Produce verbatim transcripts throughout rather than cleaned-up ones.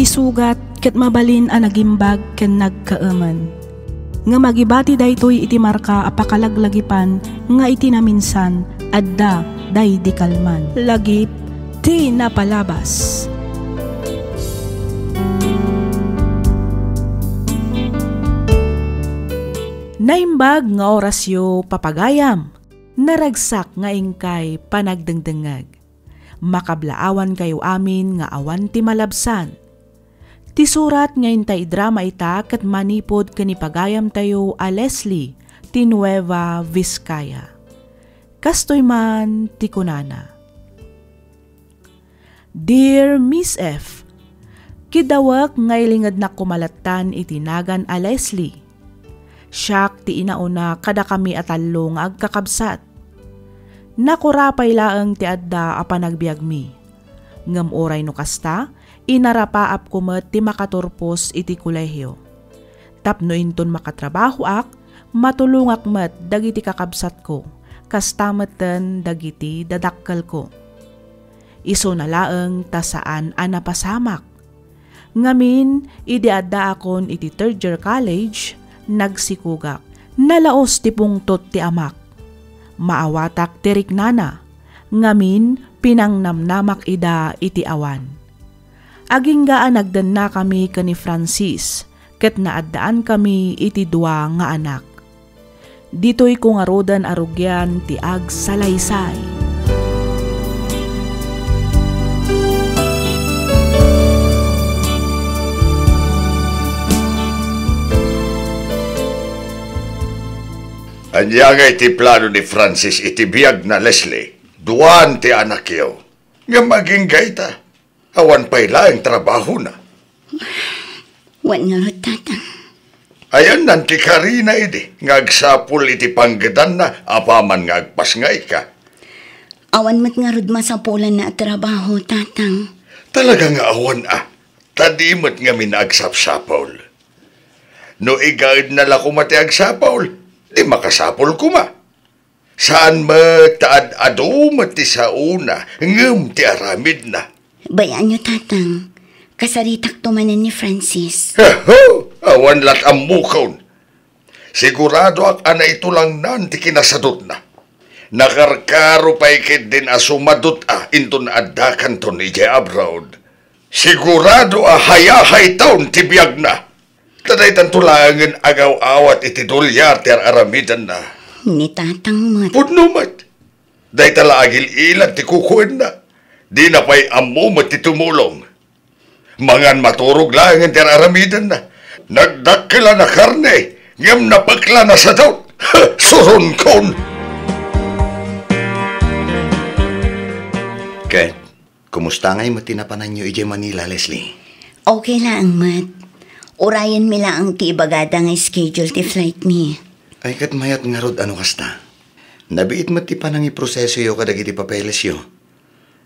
sugat ket mabalin a nagimbag ken nagkaemen. Ngem agibati daytoy iti marka a pakalaglagipan nga iti naminsan, adda daydi kalman. Lagip ti napalabas. Naimbag nga orasyo, papagayam. Naragsak nga inkay panagdengdengngeg. Makablaawankayo amin nga awan ti malabsan. Ti surat nga inta idrama ita ket manipud ken ni pagayamtayo a Leslie ti Nueva Vizcaya. Kastoy man ti kunana, "Dear Miss F, kidawek nga ilingednak koma lattan iti nagan a Leslie. Siak ti inauna kadakami a tallo nga agkakabsat. Nakura pay laeng ti adda a panagbiagmi. Ngem uray no kasta, inarapaapko met ti makaturpos iti kolehio. Tapno inton makatrabahoak, matulongak met dagiti kakabsatko, kasta metten dagiti dadakkelko. Isuna laeng ta saan a napasamak. Ngamin, idi addaakon iti third year college, nagsikogak. Nalaos ti pungtot ti amak. Maawatak ti riknana. Ngamin, pinangnamnamak ida iti awan. Agingga a nagdennakami ken ni Francis, ket naaddaankami iti dua nga anak. Ditoyko ngaruden a rugian ti agsalaysay." Ania ngay ti plano ni Francis iti biagna, Leslie? Duan ti anakyo. Ngem agingga ita, awan pay laeng trabahona. Wen ngarud, Tatang. Ayanna ti karina idi nga agsapul iti panggedanna apaman nga agpasngayka? Awan met ngarud masapulanna a trabaho, Tatang. Talaga nga awan a, ta di met ngamin agsapsapul. No igaedna la koma ti agsapul, di makasapul koma. Saan met ta ad-adu met ti saona ngem ti aramidna. Bay-anyo, Tatang. Kasaritakto manen ni Francis. Heho! Awan lat ammokon. Siguradoak a naitulangnan ti kinasadutna. Nakarkaro pay ketdin a sumadut a inton addakanton idiay abroad. Sigurado a hayahayton ti biagna. Ta daytanto laengen agaw-awat iti dolyar ti ar-aramidenna. Ni Tatang met. Pudno met. Dayta la agil-ilad ti kukuenna. Dina pay ammo met ti tumulong. Mangan maturog laengen ti ar-aramidenna. Nagdakkelan a karne, ngem napeklana sadut. Suronkon! Ket, kumusta ngay met ti napananyo idiay Manila, Leslie? Okay laeng met. Urayenmi laeng ti ibagada nga schedule ti flight mi. Ay, ket mayat ngarud a no kasta. Nabiit met ti panangiprosesoyo kadagiti papelesyo.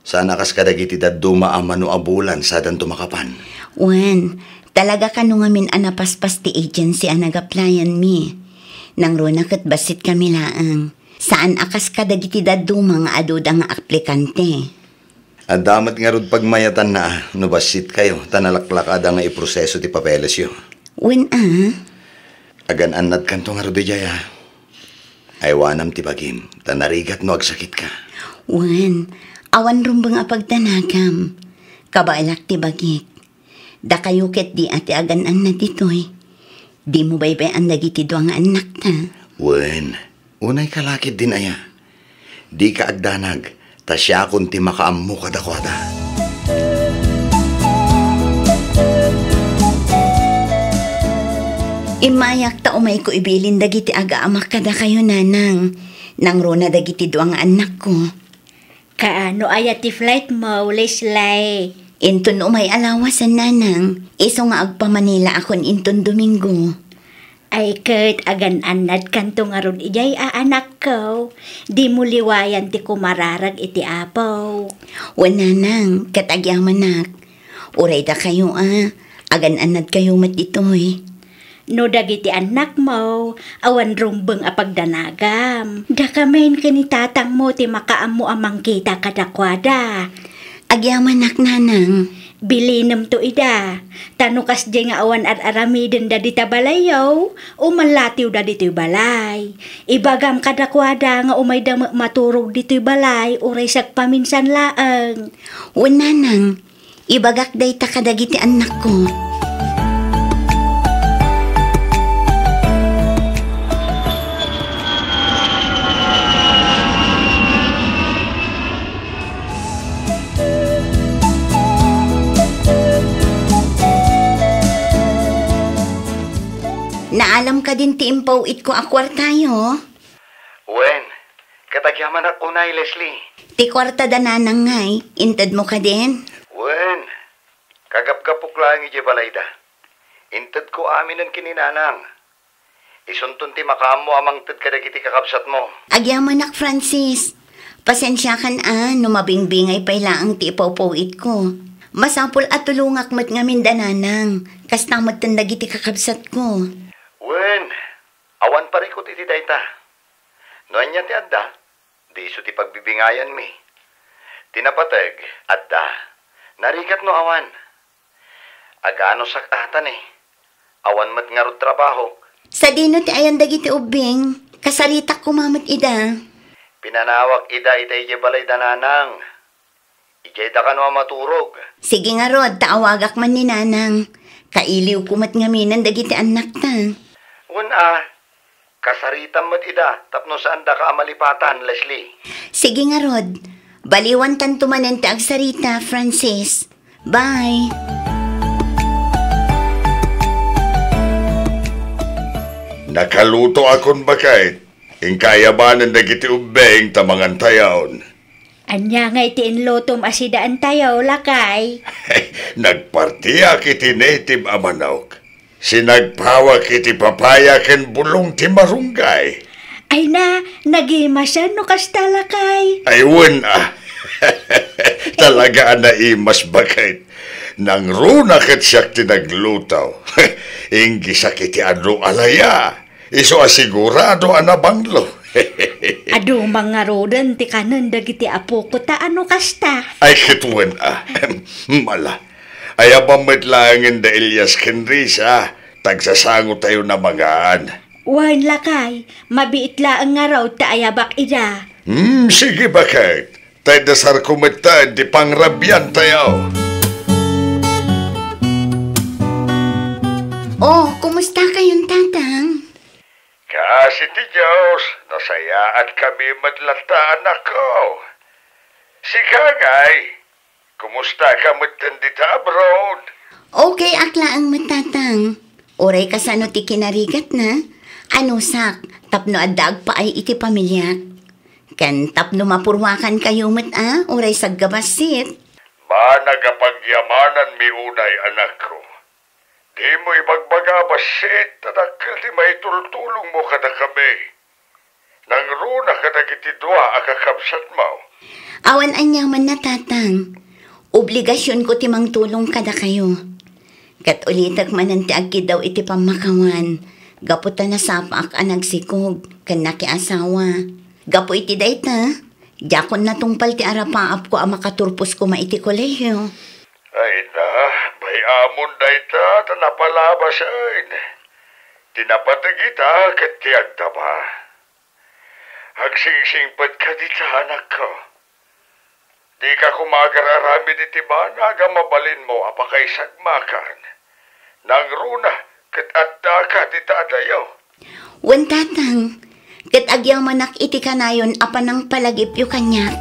Saan a kas kadagiti dadduma a mano a bulan sadanto makapan. Wen, talaga kano ngamin a napaspas ti agency a nag-applyan mi. Nangruna ket bassit kami laeng. Saan a kas kadagiti dadduma nga aduda nga aplikante. Adda met ngarud pagmayatanna a no bassitkayo ta nalaklakada nga iproseso ti papelesyo. Wen a? Agan-annadkanto ngarud idiay a. Aywanam ti bagim, ta narigat no agsakitka. Wen, awan rumbeng a pagdanagam. Kabaelak ti bagik. Dakayo ket di a ti agan-annad ditoy. Dimo baybay-an dagiti dua nga annakta. Wen, unayka la ketdin aya. Dika agdanag, ta siakon ti makaammo kadakuada. Immayak ta umayko ibilin dagiti agaamak kadakayo, Nanang. Nangruna dagiti dua nga annakko. Kaano aya ti flight mo, Leslie? Inton umay a lawasen, Nanang, isu nga agpa-Manila akon inton Domingo. Ay ket agan-annadkanto ngarud idiay a, anakko. Dimo liwayan ti kumararag iti Apo. Wen, Nanang, ket agyamanak. Uray dakayo a, agan-annadkayo met ditoy. No dagiti annakmo, awan rumbeng a pagdanagam. Dakamin ken ni tatangmo ti makaammo a mangkita kadakuada. Agyamanak, Nanang. Bilinemto ida, ta no kasdiay nga awan ar-aramidenda dita balayyo, umalatiwda ditoy balay. Ibagam kadakuada nga umayda met maturog ditoy balay, uray sagpaminsan laeng. Wen, nanang, ibagak dayta kadagiti annakko. Naalam kadin ti impaw-itko a kuartayo? Wen, ket agyamanak unay, Leslie. Ti kuarta da nanang ngay, intedmo kadin? Wen, kagapgapok laeng idiay balayda. Intedko aminen ken ni nanang. Isunton ti makaammo a mangted kadagiti kakabsatmo. Agyamanak, Francis. Pasensiakan a no mabingbingay pay laeng ti ipawpaw-itko. Masapul a tulongak met ngamin da nanang. Kasta metten dagiti kakabsatko. Wen, awan parikut iti dayta. No ania ti adda, di isu ti pagbibingayanmi. Ti napateg, adda. Narigat no awan. Aganusak ata ni. Awan met ngarud trabahok. Sadino ti ayan dagiti ubbing? Kasaritak koma met ida. Pinanawak ida ita idiay balay da nanang. Idiay da kano a maturog. Sige ngarud, ta awagak man ni nanang. Kailiwko met ngaminen dagiti annakta. Wen a, kasaritam met ida tapno saandaka a malipatan, Leslie. Sige ngarud, baliwantanto manen ti agsarita, Francis. Bye. Nakalutoakon, baket. Inka ayamanen dagiti ubbing ta mangantayon. Ania ngay ti inlutom a sidaentayo, lakay? Nagpartiak iti native a manok. Sinagpawak iti papaya ken bulong ti marunggay. Ay na, nagimasan no kasta, lakay. Ay, wen a. Talaga a naimas, baket. Nangruna ket siak ti nagluto. Inggisak iti adu a laya. Isu a sigurado a nabanglo. Adu man ngaruden ti kanen dagiti apoko ta ano kasta. Ay, ket wen a. Mala. Ayabam met laengen da Elias ken Risa, ta agsasangotayon a mangan. Wen, lakay, mabiit laeng ngarud ta ayabak ida. Hmm, sige, baket. Ta idasarko metten ti pangrabiantayo. Oh, kumustakayon, Tatang? Kaasi ti Dios, nasayaatkami met latta, anakko. Sika ngay, kumustaka metten dita abroad? Okay ak laeng met, Tatang. Uray kasano ti kinarigatna, anusak tapno adda agpaay iti pamiliak. Ken tapno mapurwakankayo met a uray saggabassit. Banag a pagyamananmi unay, anakko. Dimo ibagbaga a bassit ta dakkel ti maitultulongmo kadakami. Nangruna kadagiti dua a kakabsatmo. Awan aniamanna, Tatang. Obligasionko ti mangtulong kadakayo. Ket ulitek manen ti agkiddaw iti pammakawan, gapu ta nasapaak a nagsikog ken nakiasawa. Gapu iti dayta, diakon natungpal ti arapaapko a makaturpos koma iti kolehio. Ay na, bay-amon dayta ta napalabasen. Ti napateg ita ket ti agdama. Agsingsingpet ka dita, anakko. Dika koma agar-aramid iti banag a mabalinmo a pakaisagmakan. Nangruna ket addaka dita adayo. Wen, Tatang, ket agyamanak iti kanayon a panangpalagipyo kaniak.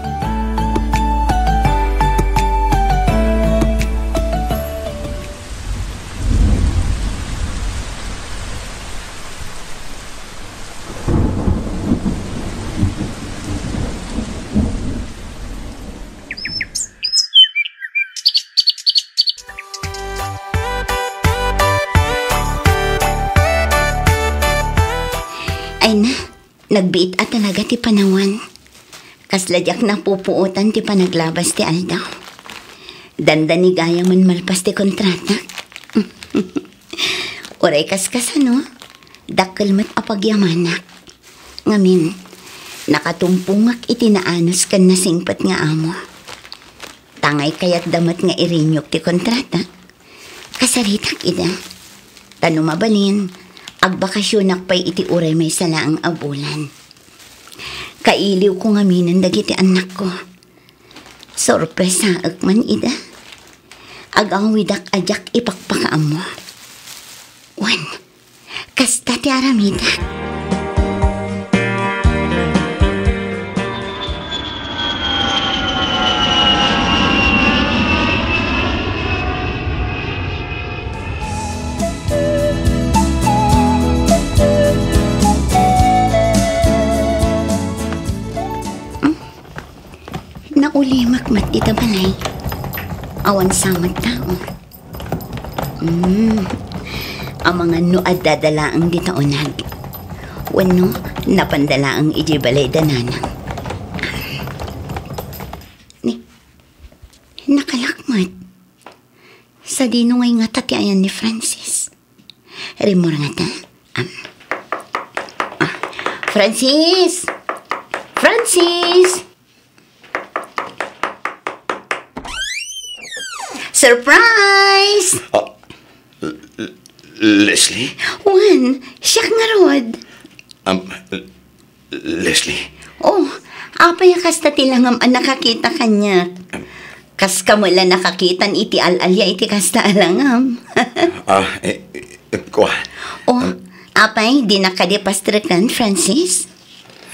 Ay na, nagbiit a talaga ti panawan. Kasla diak napupuotan ti panaglabas ti aldaw. Dandani gayam malpas ti kontratak. Uray kaskasano, dakkel met a pagyamanak. Ngamin, nakatumpongak iti naanus ken nasingpet nga amo. Tangay kayatda met nga irenew ti kontrata. Kasaritak ida. Ta no mabalin, agbakasionak pay iti uray maysa laeng a bulan. Kailiwko ngaminen dagiti annakko. Sorpresaek man ida. Agawidak a diak ipakpakaammo. Wen, kasta ti aramidek. Naulimek met dita balay. Awan sa met tao. Hmm. Amangan no adda da laeng dita uneg. Wenno, napanda laeng idiay balay da nanang. Ni, nakalak met. Sadino ngay ngata ti ayan ni Francis? Rimmuar ngata. Am. Ah, Francis! Francis! Surprise! Ah, L-, L-, Leslie? Wen, siak ngarud. Am, L-, Leslie? Oh, apay a kasta ti langam a nakakita kaniak? Am. Kaskam la nakakitan iti al-alia iti kasta a langam. Ah, eh, eh, kua. Oh, Am. Apay, dinak kadi pastreken, Francis?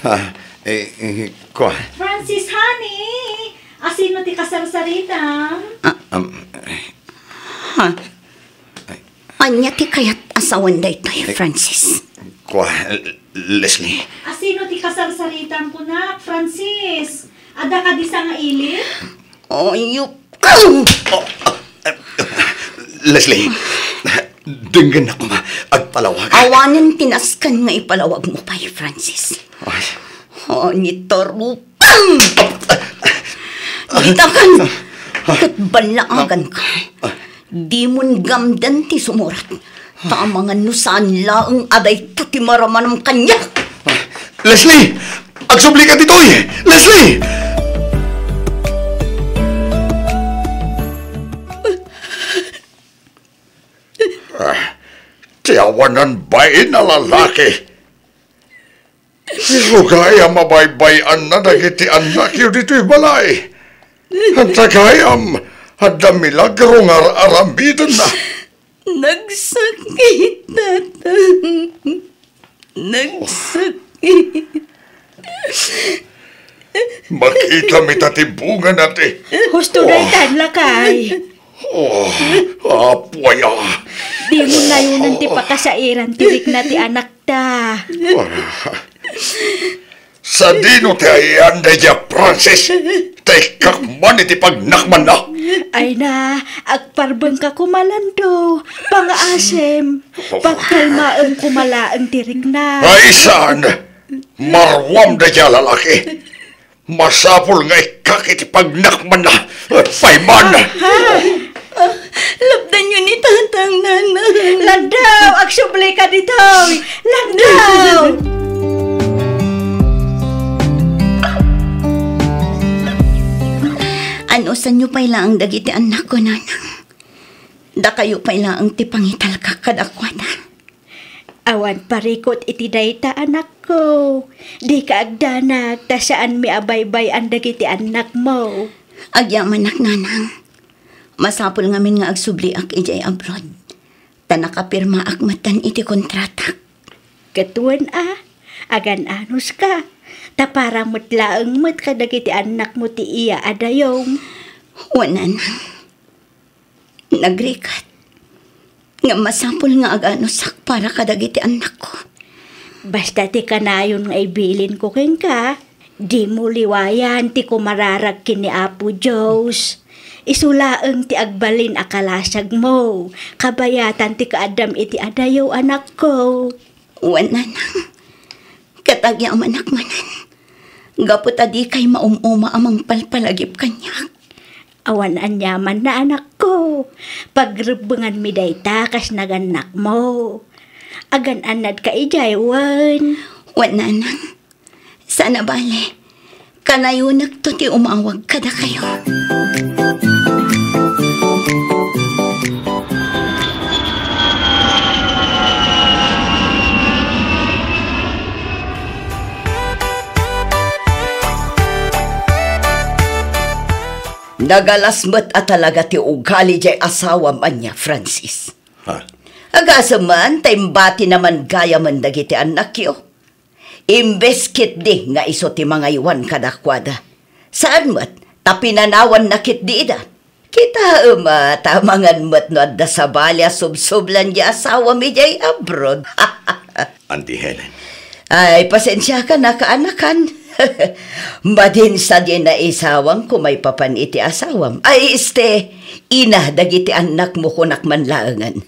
Ah, eh, eh, kua. Francis, honey! Asino ti kasarsaritam? Ah. Am, eh. Ha? Ania ti kayat a sawen daytoy, Francis? Kua, Leslie. Asino ti kasarsaritam kunak, Francis? Adda kadi sangaili? Ayup. Oh, ah, ah, Leslie, denggennak koma, agpalawag. Awanen ti nasken nga ipalawagmo pay, Francis. Ay. Oh, ni Torup. Pam! Ditakan! Ket ballaaganka. Dimon gamden ti sumurat. Ta amangan no saan laeng a dayta ti maramanam kaniak. Leslie! Agsublika ditoy! Leslie! Ah, ti awanan bain a lalaki. Isu gayam a baybay-anna dagiti annakyo ditoy balay. Anta gayam, adda milagro nga ar-aramidenna. Nagsakit, Tatang. Nagsakit. Makitami ta ti bungana ti. Husto daytan, lakay. Oh, Apo aya. Dimo nayonen ti pakasairan ti rikna ti anakta. Sadino ti ayan daydiay a Francis? Ta ikkak man iti pagnakmanna. Ay na, agparbengka koma, Lando. Pangaasem. Pagkalmaem koma laeng ti rikna. Ay, saan? Maruam daydiay a lalaki. Masapul nga ikkak iti pagnakmanna. Payman! Ah, lapdanyo ni Tatang, Nanang. Lando, agsublika ditoy. Lando! Anusanyo pay laeng dagiti annakko, Nanang. Dakayo pay laeng ti pangitalkak kadakuada. Awan parikut iti dayta, anakko. Dika agdanag ta saanmi a baybay-an dagiti annakmo. Agyamanak, Nanang. Masapul ngamin nga agsubliak idiay abroad. Ta nakapirmaak metten iti kontratak. Ket wen a, agan-anuska. Ta para met laeng met kadagiti annakmo ti iya a dayom. Wen, Nanang. Nagrigat. Ngem masapul nga aganusak para kadagiti annakko. Basta ti kanayon nga ibilinko kenka, dimo liwayan ti kumararag ken ni Apo Dios. Isu laeng ti agbalin a kalasagmo, kabayatan ti kaaddam iti adayo, anakko. Wen, Nanang. Ket agyamanak manen, gapu ta dikay maum-uma a mangpalpalagip kaniak. Awan aniamanna, anakko. Pagrebbenganmi dayta kas nagannakmo. Agan-annadka idiay, wen? Wen, Nanang. Saan a bale. Kanayonekto ti umawag kadakayo. Nagalas met a talaga ti ugali jay asawam ania, Francis. Ha? Agasem man ta imbatina man gayamen dagiti annakyo. Imbes ketdi nga isu ti mangaywan kadakuada. Saan met, ta pinanawanna ketdi ida. Kitaem a, ta amangan met no adda sabali a subsublan ti asawam idiay abroad. Auntie Helen. Ay, pasensiakan a kaanakan. Madin sadin a isawangko maipapan iti asawam. Ay, este, ina dagiti annakmo kunak man laengen.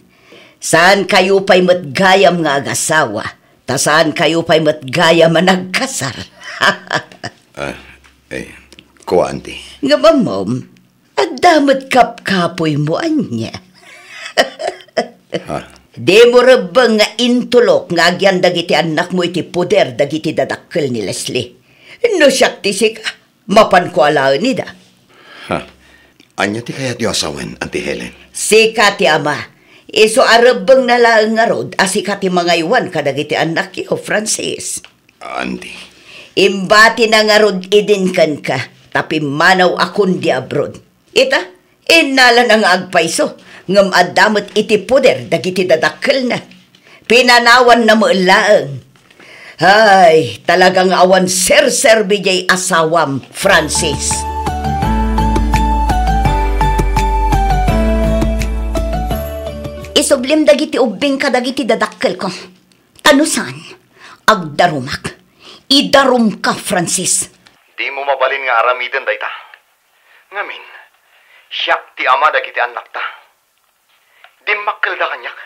Saankayo pay met gayam nga agasawa, ta saankayo pay met gayam a nagkasar. Ah, eh, kua, Auntie. Ngem ammom, adda met kapkapoymo ania. Ha? Dimo rebbeng nga intulok nga agyan dagiti annakmo iti poder dagiti dadakkel ni Leslie. No siak ti sika, mapanko alaen ida. Ha? Ania ti kayatyo a sawen, Auntie Helen? Sika ti ama. Isu a rebbengna laeng ngarud a sika ti mangaywan kadagiti annakyo, Francis. Auntie. Imbatina ngarud idin kenka, ta pimmanaw a kundi abroad. Ita, innalana nga agpayso, ngem adda met iti poder dagiti dadakkelna. Pinanawanna met laeng. Ay, talaga nga awan serserbi jay asawam, Francis. Isublim dagiti ubbing kadagiti dadakkelko. Ta no saan, agdarumak. Idarumka, Francis. Dimo mabalin nga aramiden dayta. Ngamin, siak ti ama dagiti annakta. Dimmakkelda kaniak.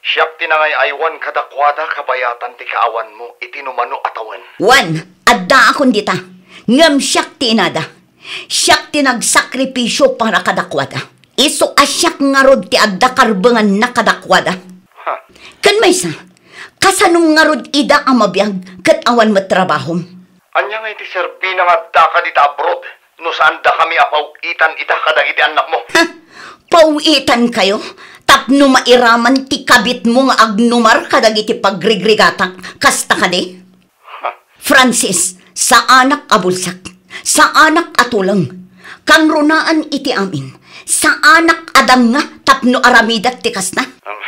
Siak ti nangay-aywan kadakuada kabayatan ti kaawanmo iti numano a tawen. Wen, addaakon dita. Ngem siak ti inada. Siak ti nagsakripisio para kadakuada. Isu a siak ngarud ti adda karbenganna kadakuada. Ha? Ken maysa, kasanom ngarud ida a mabiag ket awan met trabahom? Ania ngay ti serbina nga addaka dita abroad no saandakami a paw-itan ita kadagiti annakmo? Ha? Paw-itankayo tapno mairaman ti kabitmo nga agnumar kadagiti pagrigrigatak, kasta kadi? Francis, saanak a bulsak, saanak a tuleng, kangrunaan iti amin, saanak a danga tapno aramidak ti kasta. Um,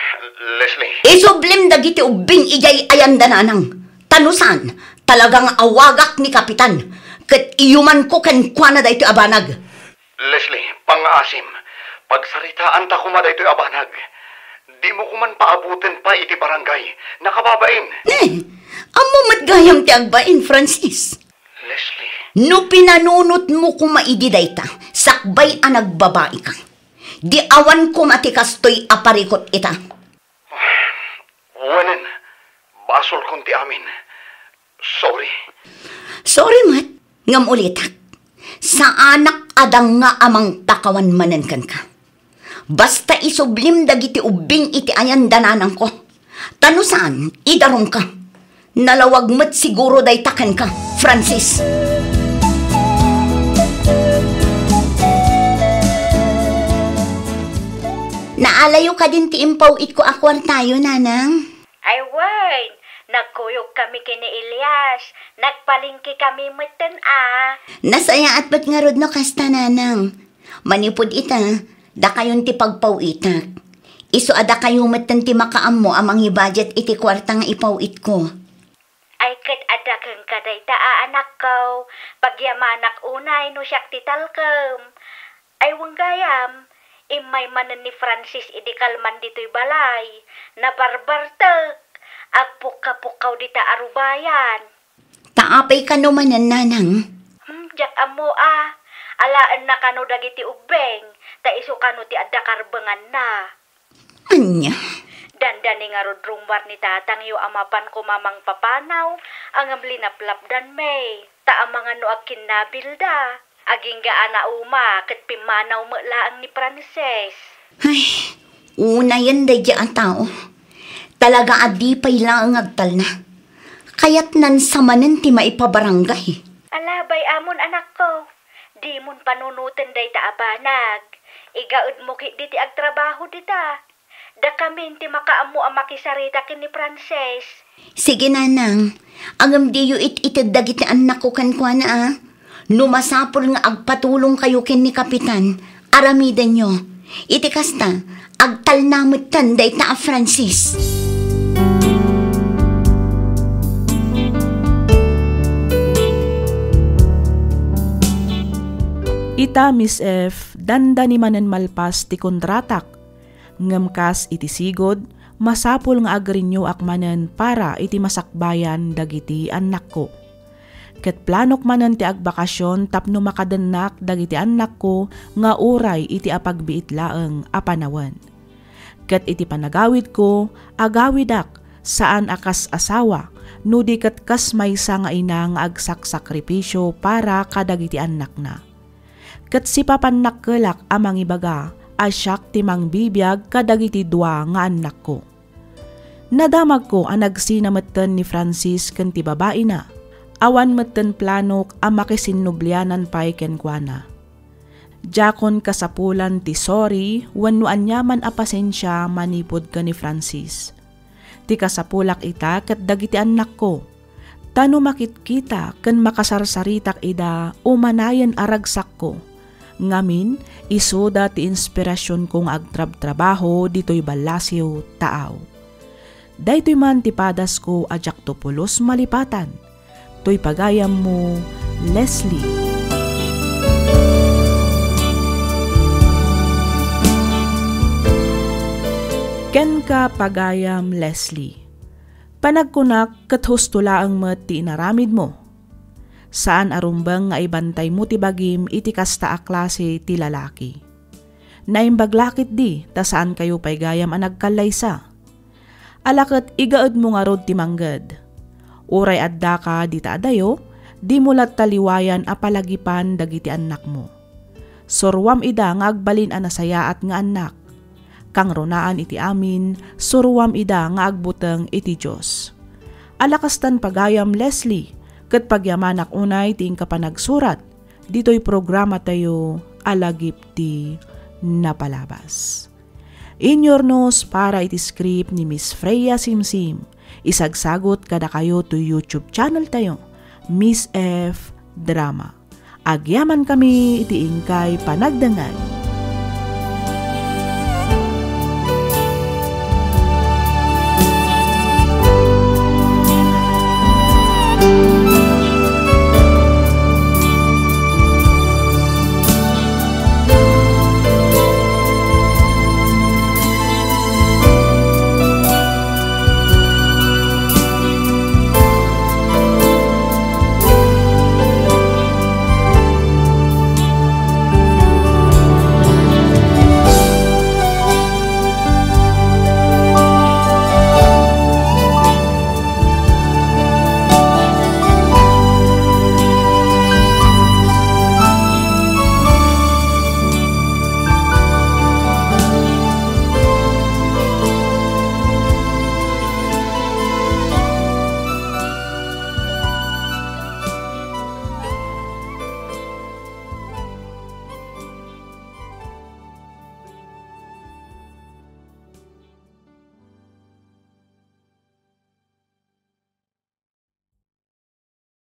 Leslie. Isublim dagiti ubbing idiay ayanda, nanang. Ta no saan, talaga nga awagak ni Kapitan, ket iyumanko kenkuana daytoy a banag. Leslie, pangngaasim, pagsaritaanta koma daytoy a banag. Dimo koman paaboten pay iti barangay. Nakababain. Ne, ammo met gayam ti agbain, Francis. Leslie. No pinanunotmo koma idi dayta, sakbay a nagbabaika, di awan koma ti kastoy a parikut ita. Wenen, basolkon ti amin. Sorry. Sorry met, ngem ulitek. Saanak a danga a mangtakawan manen kenka. Basta isublim dagiti ubbing iti ayanda, nanangko. Ta no saan, idarumka. Nalawag met siguro dayta kenka, Francis. Naalayo kadin ti impaw-itko a kuartayo, nanang? Ay wen, nagkuyogkami ken ni Elias, nagpalengkekami metten a. Nasayaat met ngarud no kasta, nanang. Manipud ita, dakayon ti pagpaw-itak. Isu a dakayo metten ti makaammo a mangibudget iti kuarta nga ipaw-itko. Ay ket adda kenka dayta a anakko, pagyamanak unay no siak ti talkem. Ay wen gayam, immay manen ni Francis idi kalman ditoy balay, nabarbartek, agpukka-pukkaw dita a rubayan. Ta apay kano manen, nanang? Hmm, diak ammo a. Alaenna kano dagiti ubbing, ta isu kano ti adda karbenganna. Ania? Dandani ngarud rummuar ni tatangyo a mapan koma mangpapanaw, ngem linaplapdanmi, ta amangan no agkinnabilda. Agingga a nauma ket pimmanaw met laeng ni Francis. Ay, unayen daydiay a tao. Talaga a di pay laeng agtalna. Kayatnan sa manen ti maipabarangay. Alabay amon, anakko. Dimon panunoten dayta a banag. Igaedmo ketdi ti agtrabaho dita. Dakamin ti makaammo a makisarita ken ni Frances. Sige, nanang. Ngem diyo it-ited dagiti annakko kenkuana, a. No masapul nga agpatulongkayo ken ni Kapitan, aramidenyo. Iti kasta, agtalna metten dayta a Frances. Ita, Miss F, dandani manen malpas ti kontratak. Ngem kas iti sigud, masapul nga agrenewak manen para iti masakbayan dagiti annakko. Ket planok manen ti agbakasion tapno makadennak dagiti annakko nga uray iti apagbiit laeng a panawen. Ket iti panagawidko, agawidak saan a kas asawa, no di ket kas maysa nga ina nga agsaksakripisio para kadagiti annakna. Ket sipapannakkelak a mangibaga a siak ti mangbibiag kadagiti dua nga annakko. Nadamagko a nagsina metten ni Francis ken ti babaina. Awan metten planok a makisinnublianan pay kenkuana. Diakon kasapulan ti sorry wenno aniaman a pasensia manipud ken ni Francis. Ti kasapulak ita ket dagiti annakko. Ta no makitkita ken makasarsaritak ida, umanayen a ragsakko. Ngamin, isuda ti inspirasionko nga agtrabtrabaho ditoy ballasiw, taaw. Daytoy man ti padasko a diakto pulos malipatan. Toy pagayammo, Leslie. Kenka, pagayam Leslie. Panagkunak ket husto laeng met ti inaramidmo. Saan a rumbeng nga ibantaymo ti bagim iti kasta a klase ti lalaki. Naimbag la ketdi ta saankayo pay gayam a nagkallaysa. Ala ket igaedmo ngarud ti mangged. Uray addaka dita adayo, dimo latta liwayan a palagipan dagiti annakmo. Suruam ida nga agbalin a nasayaat nga annak. Kangrunaan iti amin, suruam ida nga agbuteng iti Dios. Ala kastan pagayam, Leslie, ket pagyamanak unay ti inka panagsurat ditoy programatayo a Lagip ti Napalabas. Inyurnos para iti script ni Miss Freya Simsim. Isagsagut kadakayo toy YouTube channel tayo, Miss F Drama. Agyamankami iti inkay panagdengngeg.